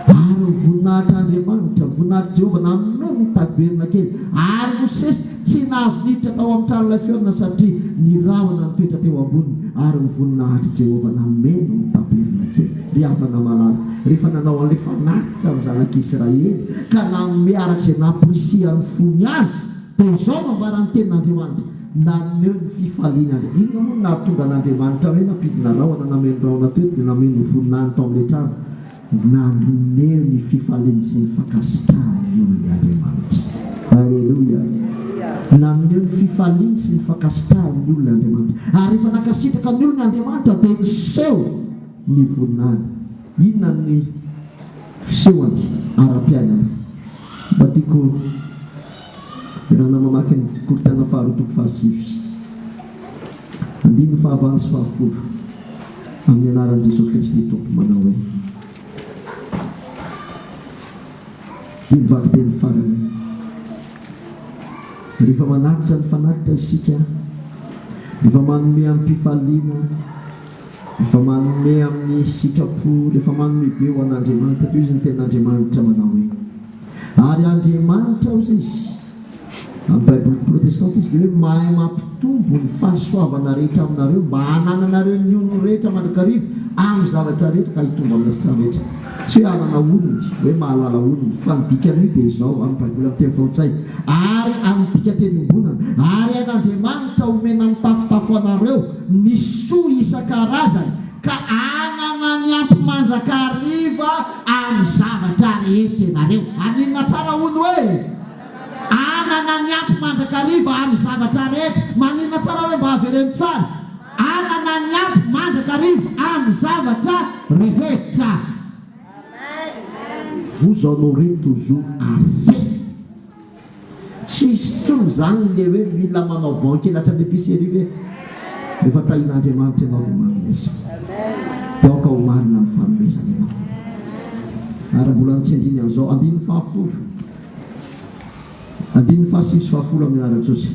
Ary ny voninahitr'Andriamanitra, voninahitr'i Jehovah, nameno ny tabernakely. Ary Mosesy tsy nahazo niditra tao amin'ny tranolay fihaonana, satria ny rahona nitoetra teo amboniny, ary ny voninahitr'i Jehovah nameno ny tabernakely. Ry havana malala, rehefa nanao an'ilay fanatitra ny zanak'Israely, ka nanome araka izay namporisihan'ny fony azy, Dia izao no ambaran'ny Tenin'Andriamanitra, Naneho ny fifaliany Andriamanitra. Inona moa no nahatonga an'Andriamanitra hoe nampidina rahona, nameno rahona teto, dia nameno ny voninahiny tao amin'ilay trano? Naneho ny fifaliany sy ny fankasitrahany ny olony Andriamanitra. Aleloia! Naneho ny fifaliany sy ny fankasitrahany ny olony Andriamanitra. Ary rehefa nankasitraka ny olony Andriamanitra, dia niseho ny voninahiny. Inona ny fisehony ara-piainana? Mba tiako. Iarahana mamaky ny Korintiana faharoa toko fahasivy, andininy fahavalo sy fahafolo, amin'ny anaran'i Jesosy Kristy Tompo, manao hoe, Ity ny vakiteny farany. Rehefa manatitra ny fanatitra isika, rehefa manome amim-pifaliana, rehefa manome amin'ny sitrapo, rehefa manome be ho an'Andriamanitra, toy izy ny tenin'Andriamanitra manao hoe, Ary Andriamanitra hozy izy, amin'ny Baiboly protestanta izy dia hoe mahay mampitombo ny fahasoavana rehetra aminareo mba hanananareo ny onony rehetra mandrakariva amin'ny zavatra rehetra ka hitombo amin'ny asa rehetra. Tsy hoe hanana onony, hoe mahalala onony, fa ny dikan'io dia izao amin'ny Baiboly amin'ny teny frantsay, ary amin'ny dikanteny iombonana, ary hain'Andriamanitra omena mitafotafo anareo ny soa isan-karazany ka hanana ny ampy mandrakariva amin'ny zavatra rehetra ianareo. Haninona tsara hono hoe hanana ny ampy mandrakariva amin'ny zavatra rehetra? Maninona tsara hoe mba avereno tsara? Hanana ny ampy mandrakariva amin'ny zavatra rehetra. Vous en aurez toujours assez. Tsy hisy intsony izany le hoe mila manao banque eny hatramin'ny épicerie ve? Rehefa tahian'Andriamanitra ianao dia manomeza. Dia aoka ho marina amin'ny fanomezana ianao. Ary mbola notsindriny an'izao, andininy fahafolo, andininy fahasivy sy fahafolo amin'ny anaran'i Jesosy.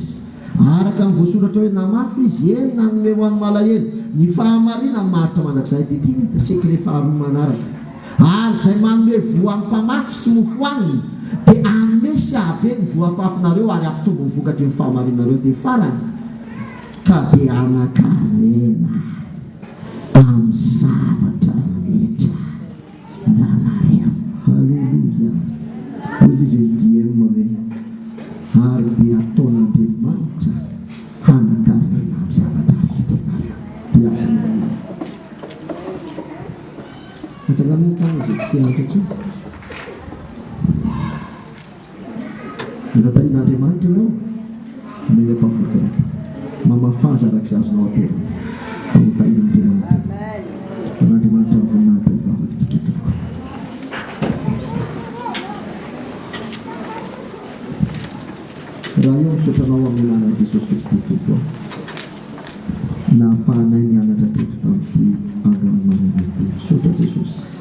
Araka ny voasoratra hoe namafy izy, eny nanome ho an'ny malahelo, ny fahamarinany maharitra mandrakizay. Dia ity ny secret faharoa manaraka. Ary izay manome voa ny mpamafy sy mofo hohaniny, dia hanome sy hahabe ny voa afafinareo ary hampitombo ny vokatry ny fahamarinanareo. Dia farany, ka dia hanan-karena amin'ny zavatra rehetra ianareo. Haleloia! Hoy izy LDM hoe, Ary dia hataon'Andriamanitra hanan-karena amin'ny zavatra rehetra ianareo. Dia haleloia! Atsangano ny tanana izay tsy te hanitra intsony. Rehefa tahian'Andriamanitra ianao, omeny ampahafolon-karena. Mamafaza araka izay azonao aterina, fa ho tahian'Andriamanitra ianao. Ho an'Andriamanitra ny voninahitra ny vavakitsika tompoko. Raha eo misaotra anao amin'ny anaran'i Jesosy Kristy Tompo aho. Nahafahanay nianatra teto tamin'ity androany maraina ity. Misaotra Jesosy.